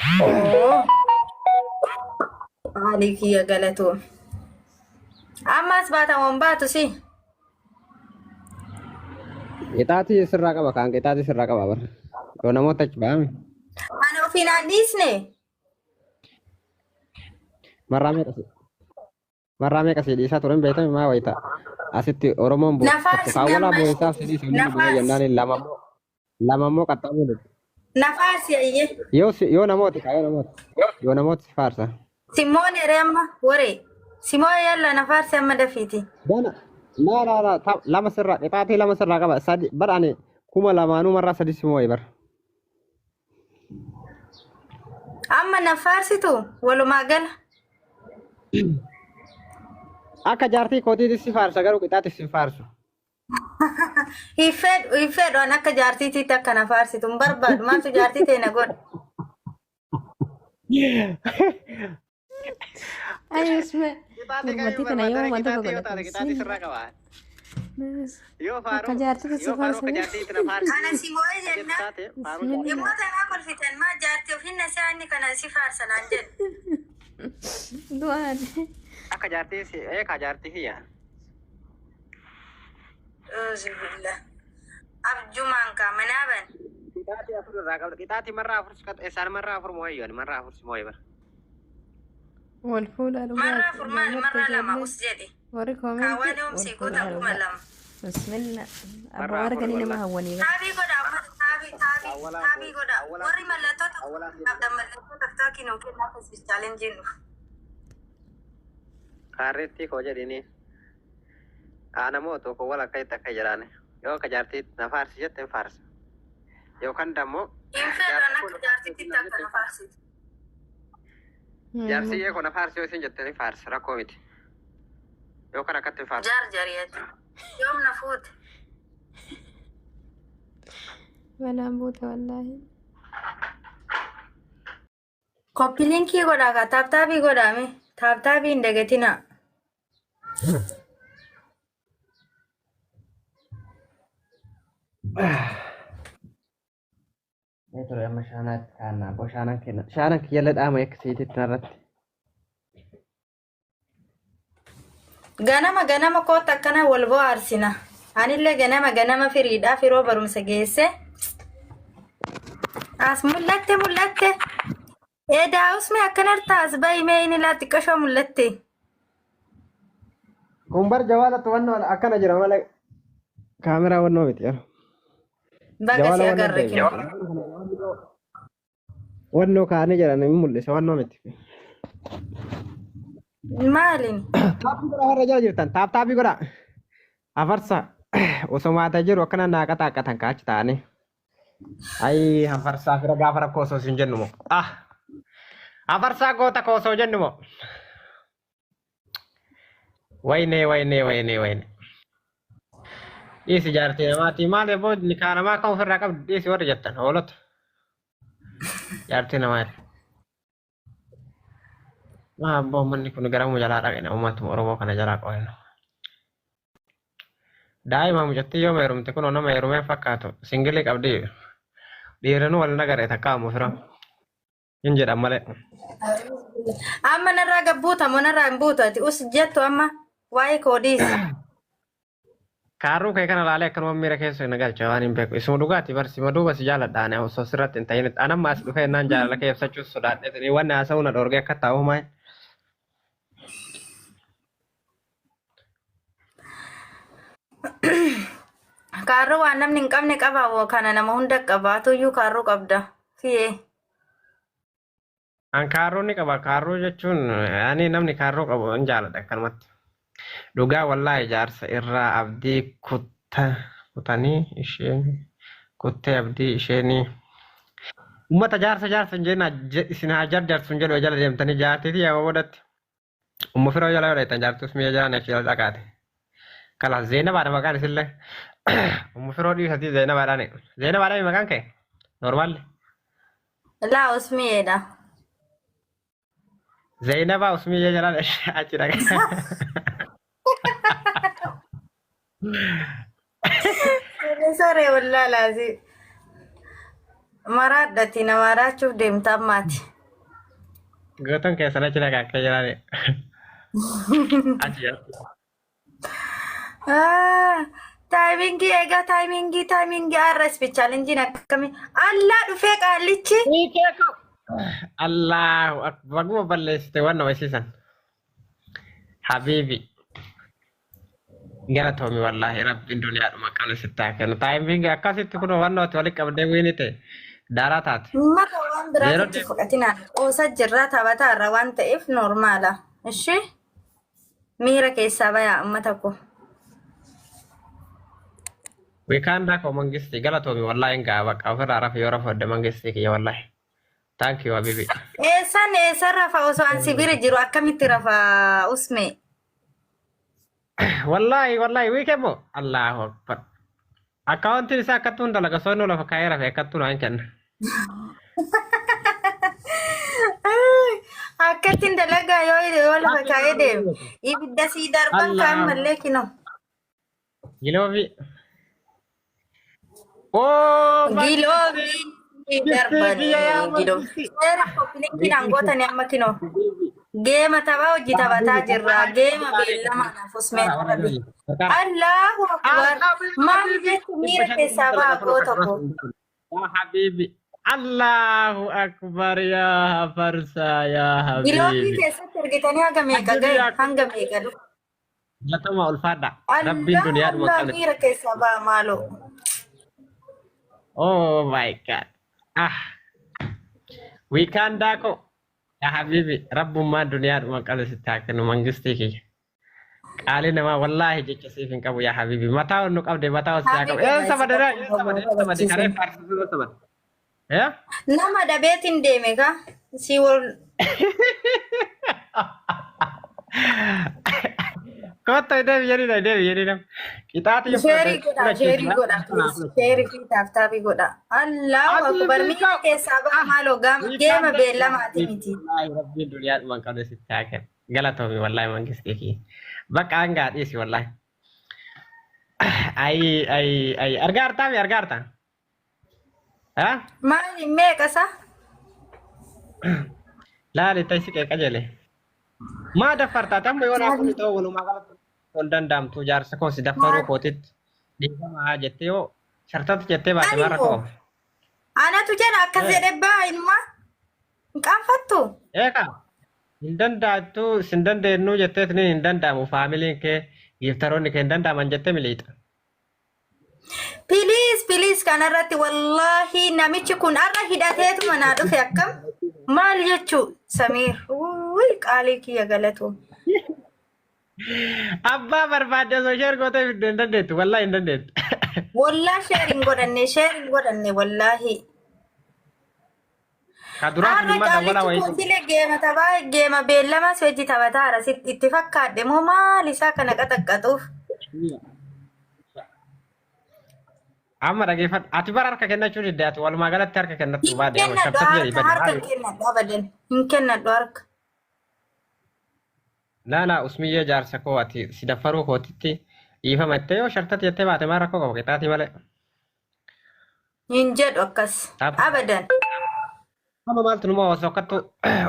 Oo. Haalii kiyya galatoome. Ammas baata moo hin baatu si? Qixaatii sirraa qaba kaan qixaatii sirraa qaba bara. Yoo namoota achi ba'ame. Ani ofiin aan dhiisne. Marraa meeqa si marraa meeqa si dhiisaa turan beektame maa wayita asitti Oromoon boo'e Na tokko faarsi kaawwalaa amma. boo'e isaaf si dhiisa Na inni boo'e faarsi. jennaan lama immoo lama immoo qaxxaamuru. Na faarsi ayyee. Yoo si yoo namooti kaa yoo namooti yoo namooti si faarsa. Simoon eree amma waree. Simoon yalla na faarsi amma dafiiti. Gana laa laa laa lama sirraa qixaatii lama sirraa qaba sadi bar ani kuma lamaanuu marraa sadi si moo'e bar. Amma na faarsitu walumaa gala. Akka jaartii kootiitti si faarsa garuu qixaatiif si hin faarsu. Hin fedhu hin fedhu an akka jaartiitiitti akka na faarsitu hin barbaadu maaltu jaartii ta'e na godha. Ay, Usme. Qixaatii Gurbattii kamiin tana yoo barbaadare waan tokko qixaatii yoo godhatan. taate qixaatii sirraa qaba. Yoo Akka faaruu jaartitti si yoo faaruu akka faarsanii. jaartiitti na faarsi Ana si moo'ee jettu jennaan taate faaruu Bismillah. dhimmoota kanaa kolfitan maa jaartii ofiin na si'aanni kana si faarsa naan jedhu. Du'aan. Akka jaartii si eekaa jaartii kiyya. Uuzubillah. Abjumaan kaa manaa ban. Qixaatii afur irraa qabda. Qixaatii marraa afur si qaxa. Isaan marraa afur moo'e yoon marraa afur si moo'e bara. Wal fuudhaa Marraa dhugaati. afur maal Gammatti marraa lama ijoollee us jedhe. warri Kaawwan koomentii yoom wal sii fuudhaa gootan kuma dhugaa. lama. Bismillah. Abbaa Marraa afur arganii nama wallah. hawwanii bara. Taabii godhaa ummata taabii taabii Awwalaa taabii godhaa. awwalaa Warri mallattoo tokko awwalaa qabdan mallattoo taktaakii nuu kennaa akkasii chaalenjiin dhufa. Kaarreettii koo jedhini. Haa namoota koo wal akka itti akka jedhaani. Yoo akka jaartii na faarsi jette hin faarsa. Yookaan dammoo Hin fedhan jaartii koo akka na faarsi jaartittitti na akka jette na hin faarsa. faarsitu. Jaarsi koo na faarsi yoo isin jette ni faarsa rakkoo miti. Yookaan akkatti hin faarsa. Jaar jari'ati. Yoom na fuute? Balaan buute wallaahi. Koppi linkii godhaa kaa taaptaabii godhaa mee taaptaabii hin dagatinaa. Mee ture amma shaanaatti kaannaa abboo shaanaan kenna. Shaanaan kiyyallee dhaama akka seetitti narratti. Ganama ganama kootta akkana wal bohaarsina. Anillee ganama ganama firiidhaa firoo barumsa geesse. As mul'atte mul'atte. Ee daawus mee akkana taas bahi mee inni laa xiqqashoo mul'atte. Kun bar jawaala wannoo akkana jira malee kaameraa wannoo miti. Baga Jawaala si wannoo agarre deema. kinu. Wannoo kaa'anii jiran hin mul'isa wannoo miti. Maaliin? Taappii godhaa warra jala jirtan taap taappii godhaa. Afarsa osoo maataa jiru akkana naaqa taaqqatan kaachi ta'anii. Ayi afarsaa fira gaafa rakkoo osoo isin jennu moo. Ah afarsaa goota koo osoo jennu moo. Wayne wayne wayne wayne. Dhiisi jaartii namaatii maal ebboo nikaa namaa kan ofirraa qabdu dhiisi warri jettan hoolota. Jaartii namaati. Maa abboo manni kun garamuu jalaa dhaqne uummatuma Oromoo kana jalaa qoynu. Daa'ima mucattii yoo heerumte kunoo nama heerumee fakkaatu singilii qabdi. Dhiirinuu wal nagaree takka ammoo fira. Hin jedhan malee. Amma narraa gabbuuta moo narraa hin buutu ati us jettu amma waa'ee koo dhiisi. Kaarruu kee kana laalee akkanuma miira keessa na galcha waan hin beeku. Isuma dhugaati bar sima duuba si jaaladha ani osoo sirratti hin ta'in. An amma as dhufee naan jaalala kee ibsachuus sodaadhe. Wanni haasa'uu na dhoorgee akka taa'u maal. Kaarruu waan namni hin qabne qaba woo kana nama hunda qabaatuyyuu kaarruu qabda. Fiyee. An kaarruu ni qaba. Kaarruu jechuun ani namni kaarruu qabu hin jaaladha akkanumatti. Dhugaa wallaahi jaarsa irraa abdii kutta kutanii isheen kuttee abdii isheenii. Uummata jaarsa jaarsa hin jennaa isin haa jarjarsu hin jedhu jala deemtanii jaartiitii yaa boodatti. Ummu firoo jala yoo dheettan jaartus mi'a jala achi jala dhaqaate. Kalaas Zeenabaadha maqaan isillee. Ummu firoo dhiisatii Zeenabaadhaani. Zeenabaadhaani maqaan kee? Normaalli. Laa usmiyeedha. Zeenabaa usmiyya jala achi dhaqa. Saree wallaa laazii. Maraadhati na maraachuuf deemta ammaati. Gootan keessan achi dhaqaa jiraani. Achi jira. Taayimingii egaa taayimingii taayimingii RSP chaalenjiin akkamii allaa dhufee qaallichi. Allahu akbar. Baguma balleessite waan nama isiisan. Habiibi. Galatoomi wallaahi rabbiin duniyaadhuma qabne sitti haa kennu. Taayimingii akkasitti kun waan nuti walitti qabdee wiini ta'e daaraa taate. Mata waan biraatti fudhatinaan qoosa jirraa taphataa irra waan ta'eef noormaala. Ishee miira keessaa bayaa uummata koo. Wiikaandaa koo mangistii galatoomi wallaahi hin ga'a bakka ofirraa rafi yoo rafadde mangistii kiyya wallaahi. Thank you habibi. Eessan eessan rafa osoo an si bira jiru akkamitti rafa usme? Wallaahi wallaahi wiikee moo Allahu akbar. Akkaawuntiin isaa akkattuun dalaga osoo inni lafa kaa'ee rafe akkattuun waan kenna. Akkattiin dalagaa yoo lafa kaa'ee deemu ibidda sii darban kaan mallee kinoo. Giloobii. Oh, Giloobii darbanii giloobii. Seera koppiliinkiin hangootanii amma kinoo. Geema taphaa hojii taphataa jirra. Geema beellama naaf usmeen. Allahu akbar. Maal jechuun miira keessaa ba'a goota koo. Ya habibi. Allahu akbar ya farsa ya Giloobii habibi. keessatti argitanii hanga meeqa gahe hanga meeqa dhufe. Galatoomaa ulfaadha. Rabbiin Allah duniyaadhuma Allah qabne. miira keessaa ba'a maaloo. Oh my God. Ah. Wiikaandaa koo. Ya habibi rabbummaan duniyaadhuma qabne sitti haa kennu mangistii kiyya. Qaalii namaa wallaahi jecha siif hin qabu yaa habibi. Mataa ol nu qabde mataa ol si haa qabu. Eessa bade raa? Eessa bade? Eessa bade? Karee faarsisuu eessa bade? Eh? Nama dhabeetiin deeme ka si wal Kottu deebi jedhina deebi jedhina. Qixaatii sheerii godha sheerii godha please sheerii fi taaptaabii godha. Allahu akbar miira keessaa ba'a maaloo geema beellamaati miti. Wallaahi rabbiin duniyaadhuma hin qabne sitti haa kennu. Galatoomi wallaahi mangistii kiyya. Bakka hangaa dhiisi wallaahi. Ayi ayi ayi argaa hartaa mi argaa hartaa? Ha? Maali meeqa isa? Laali taisi qeeqa jele. Maa daffartaa tamma yoo naa kun ta'u walumaa galatti ol danda'amtu jaarsa koo si daffaruu kootitti dhiifamaa jettee yoo shartatti jettee baate maal rakkoo? Anatu jedha akkas jedhe ba'a ilma. Hin qaanfattu? Eegaa hin danda'attu sin dandeenyu jetteet ni hin danda'amu faamiliin kee giiftaroonni kee hin danda'aman jettee miliixa. Piliis piliis kanarratti wallaahi namichi kun har'a hidhateetuma naa dhufe akkam maal jechuu Samiir wuuy qaalii kiyya galatu. Abbaa barbaadde osoo sheer gootee fidde hin dandeettu wallaahi hin dandeettu. Wallaa sheer hin godhanne sheer hin godhanne wallaahi. Ka duraa Har'a kun immoo dawwalaa qaalichi wayii. kun sile geema taphaa geema beellama si hojii taphataara itti fakkaadhe moo maal isaa kana qaxaqqaxuuf. Amma dhageeffadhu. Ati bara harka kennachuu didde ati walumaa galatti harka kennattu Hin baadhi amma kennadhu shabsatti jedhi harka badi. harka hin kennadhu abadan hin kennadhu harka. Laa laa usmiyyee jaarsa koo ati si daffaruu kootitti dhiifama jettee yoo shartatti jettee baate maal rakkoo qaba qixaatii malee. Hin jedhu akkas abadan. Amma maaltu numa osoo akkattu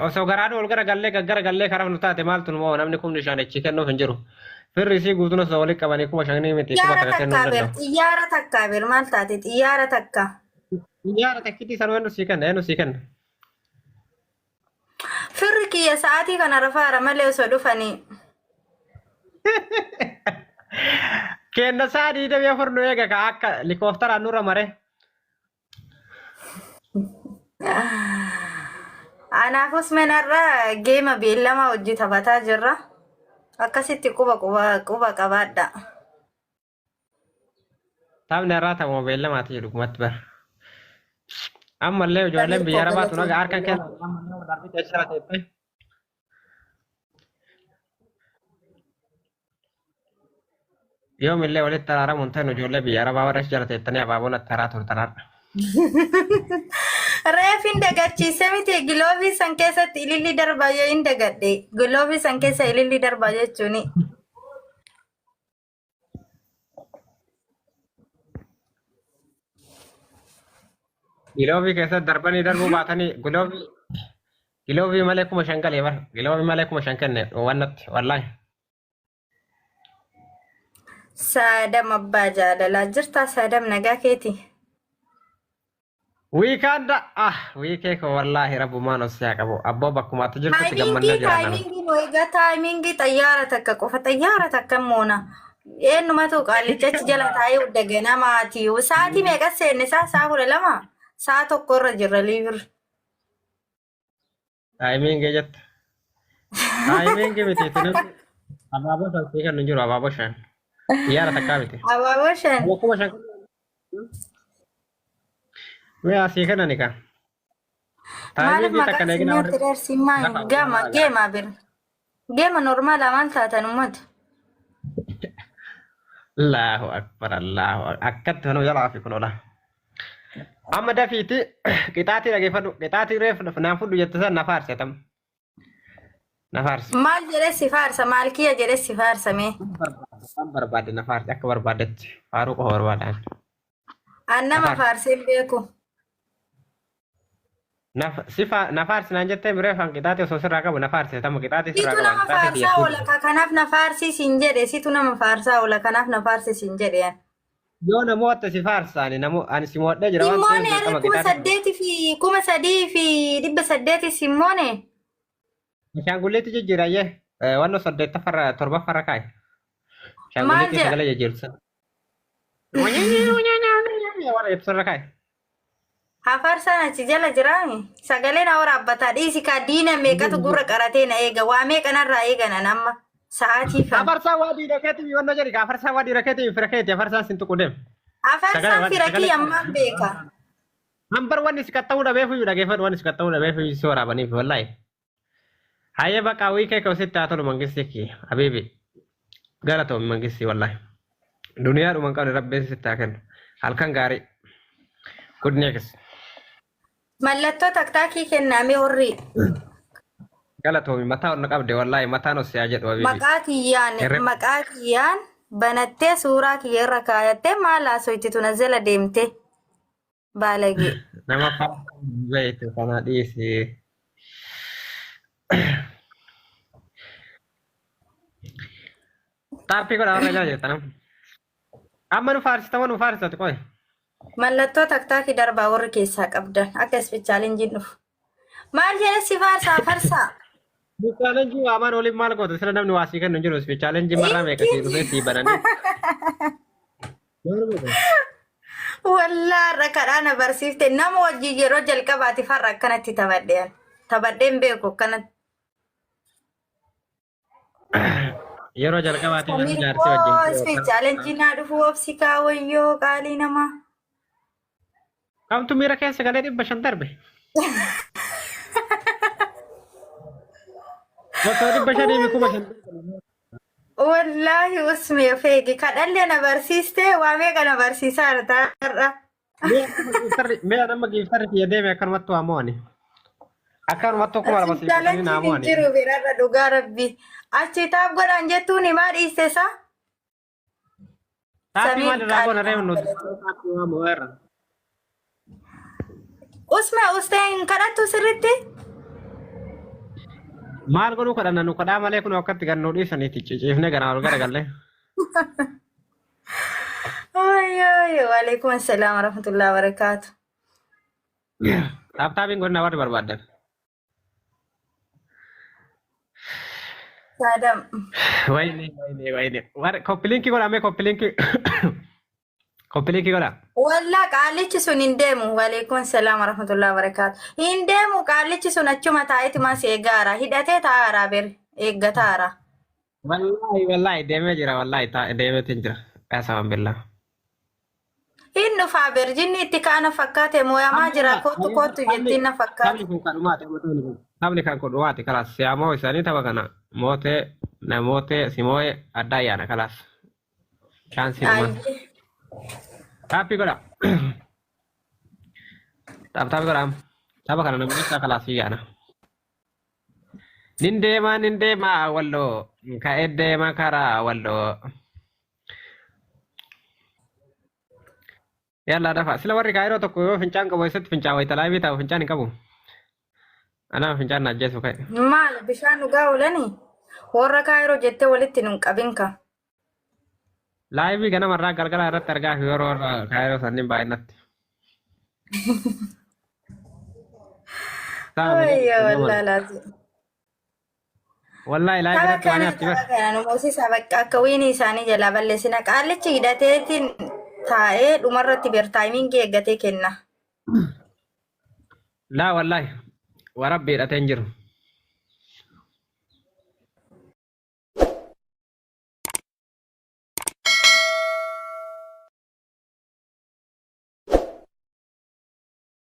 osoo garaadhu ol gara gallee gaggara gallee karaa nu taate maaltu numa namni kumni shan achi kennuuf hin jiru. Firri isii guutuun osoo walitti qabanii 5,000 miti kuma Xiyyaara takka kennuu takkaa hin ber danda'u. xiyyaara takkaa ber maal taate xiyyaara takka. Xiyyaara takkiitii sanuu eenyu sii kenna eenyu sii kenna. Firri kiyya sa'aatii kana rafaara malee osoo dhufanii. Kenna isaa 24 nu eega ka akka likooftaraan nurra mare. Anaaf Usmeen har'a geema beellama hojii taphataa jirra. Akkasitti quba quba quba qabaadha. Taphni har'aa taphuma beellamaati jedhu dhugumatti bara. Ammallee ijoolleen Samiir biyya koo arabaa tun haga galatoomii harka wallaahi. kennan ammallee wal darbite achirra teette. Yoomillee walitti araaramu hin ta'in ijoollee biyya arabaa warra achi jala teettanii abaaboon akka haraa turtan har'a. Reef hin dagachiise miti giloovii san keessatti ililli darbaa yoo hin dagadhe giloovii san keessa ililli darbaa jechuuni. Giloovii keessatti darbanii darbuu baatanii giloovii giloovii malee 5,000 galee bara. Giloovii malee 5,000 kenne wannatti wallaahi. Saadam abbaa jaalalaa jirtaa Saadam nagaa keeti. Wiikaanda ah wiikee koo wallaahi rabbumaan os yaa qabu. Abboo bakkuma ati jirtutti gammannee Taayimingii jiraanna. taayimingii nu egaa taayimingii xayyaara takka qofa xayyaara takka moona. Eenyumatu qaalicha achi jala taa'ee hunda ganamaati. Sa'aatii meeqa seenne isaa sa'a 12 sa'a 1 irra jirra liibir. Taayimingii jetta. Taayimingii miti itti namni abaaboo san sii kennu hin jiru abaaboo shan. Xiyyaara takkaa miti. Abaaboo shan. Abaaboo 5,000. Mee asii kennani kaa. Maaliif Taayimingii takka maqaan na eegina sinyaatti warri daarsiin maal lafa gama geema bir. Geema normaalaa maal taatan uummata? Allahu akbar Allahu akbar. Akkatti kanuu jalaa fi kunuudha. Amma dafiiti qixaatii dhageeffadhu qixaatii reef naan fudhu jette san na faarse tam. Na faarse. Maal jedhee si faarsa maal kiyya jedhee si faarsa mee? Waan barbaadde na faarse akka barbaaddetti faaruu qofa barbaadaan. An Na nama faarse. faarsee hin beeku. Na faarsi naan jettee miree afaan qixaatii osoo sirraa qabu na faarse tamma qixaatii sirraa Situ qaba nama qixaatii faarsaa xiyya oola ka kanaaf na faarsii siin jedhe situ nama faarsaa oola kanaaf na faarsi siin jedhe. An. Yoo namoota si faarsaani namo ani si moodhee jira waan ta'eef Simmoone dirqama har'a kuma qixaatii. saddeetii fi 3,800 simmoone. Ashaangulliitti jijjiirayyee wannoo saddeettaffarra torbaffarra kaa'i. Maal Ashaangulliitti jedha? sagalee jijjiirsa. Warra ibsarra kaa'i. Hafarsaan achi jala jiraami. Sagalee na waraabbataa dhiisi kaa diina meeqatu gurra qaratee na eega. Waa meeqa narraa eeganan amma sa'aatii kana. Afarsaa waa dhiira keetii wannoo jedhi afarsaa waa dhiira keetii fira keetii afarsaan sin tuqu deem. Sagalee Afarsaan waan fira sagalee. kiyya ammaan beeka. Hambar wanni si qaxxa'uu dhabeef iyyuu dhageeffadhu wanni si qaxxa'uu dhabeef iyyuu si waraabaniif wallaahi. Hayyee bakka wiikee kee sitti haa tolu mangistii kee habiibi galatoomi mangistii wallaahi. Duniyaa dhuma hin qabne rabbiin sitti haa kennu. Halkan gaarii. Good next. Mallattoo taktaakii kennaamee horrii. Galatoomi mataa ol na qabde wallaahi mataan os yaa jedhu habiibi. Maqaa kiyyaan Herre maqaa kiyyaan banattee suuraa kiyya irra kaayattee maal haasoytitu na jala deemte baalagee. Nama beektu kana dhiisi. Taappii godhaa warra jala jirtan. Amma nu faarsita nu faarsitati qoy. Mallattoo taktaakii darbaa warri keessaa qabdan akka ispeechaalenjiin dhufu. Maal jedhe si faarsaa farsaa? Chaalenjii waamaan waliin maal gootu sila namni waa sii kennu hin jiru. Chaalenjii marraa meeqa sii dhufee sii bananii. Maal gootu? Wallaa har'a kadhaa na barsiifte nama wajjin yeroo jalqabaatiif har'a akkanatti taphadheen. Taphadheen beeku akkanatti. Yeroo jalqabaatiif yeroo Samiir jaartii wajjin koo ispeechaalenjii naa dhufu obsi kaawwayyoo qaalii namaa. Kamtu miira keessa galee 500 darbe. Osoo 500 fi 5,000. Wallaahi usmee of eegi kadhallee na barsiiste waa meeqa na barsiisaa jirta har'a. Mee nama giiftarri kiyya deeme akkanumatti waa mo'ani. Akkanumatti 2,000 sii kennanii naa Chaalenjiin hin mo'ani. jiru birarra dhugaa rabbi. Achi taaf godhaan jettuun himaa dhiiste isaa? Taappii Samiir maal irraa qaalii goona reefu nama nuti galatoomii. taappii waa mo'eerra. Usme ustee hin kadhattu sirritti? Maal godhuu kadhanna nu kadhaa malee kun akkatti gad nu dhiisaniiti ciciifnee ganaa ol garagallee. Ayyo, waalaikum assalaam warahmatullahi wabarakaatu. Taaptaapiin godhina warri barbaadan. Saadam. Wayne wayne wayne. Warri koppiliinkii godhaa mee koppiliinkii. Koppiliinkii godhaa. Wallaa qaalichi sun hin deemu. Waalaikum assalaam warahmatullahi wabarakaatu. Hin deemu qaalichi sun achuma taa'eetuma si eegaara. Hidhatee taa'aara bir eeggataara. Wallaahi wallaahi deemee jira wallaahi taa'e deemeetiin jira. Qaasaman billaa. Hin dhufaa bir jinni itti kaana fakkaate mooyamaa jira kootu kootu jettiin na fakkaate. Taphni kun kan dhumaati taphni kan kun dhumaati kalaas siyaamoo isaanii tapha kana mootee namootee simoo'ee adda ayyaana kalaas. Chaansii dhumaa. Ayyee. Taappii godha. Taap godha. Tapha kana namni isaa kalaas yaana. Nin deema nin deema walloo ka'ee deema karaa walloo. Yallaa dafa. Sila warri kaayiroo tokko yoo fincaan qabu eessatti fincaan wayita live taa'u fincaan hin qabu. Anaa fincaan na ajjeesu ka'e. Maal bishaan dhugaa oolanii? Warra kaayiroo jettee walitti nun qabin ka. Live ganamarraa galgala irratti argaa fi yeroo warra kaayiroo sanniin baay'inatti. Ayyo wallaahi laazim. Wallaahi live Tapha irratti waan kana haatti tapha bara. kana nu moosisa bakka akka wiinii isaanii jalaa balleessina. Qaallichi hidhateetiin taa'ee dhumarratti beer timing eeggatee kenna. Laa wallaahi warabbi hidhatee hin jiru.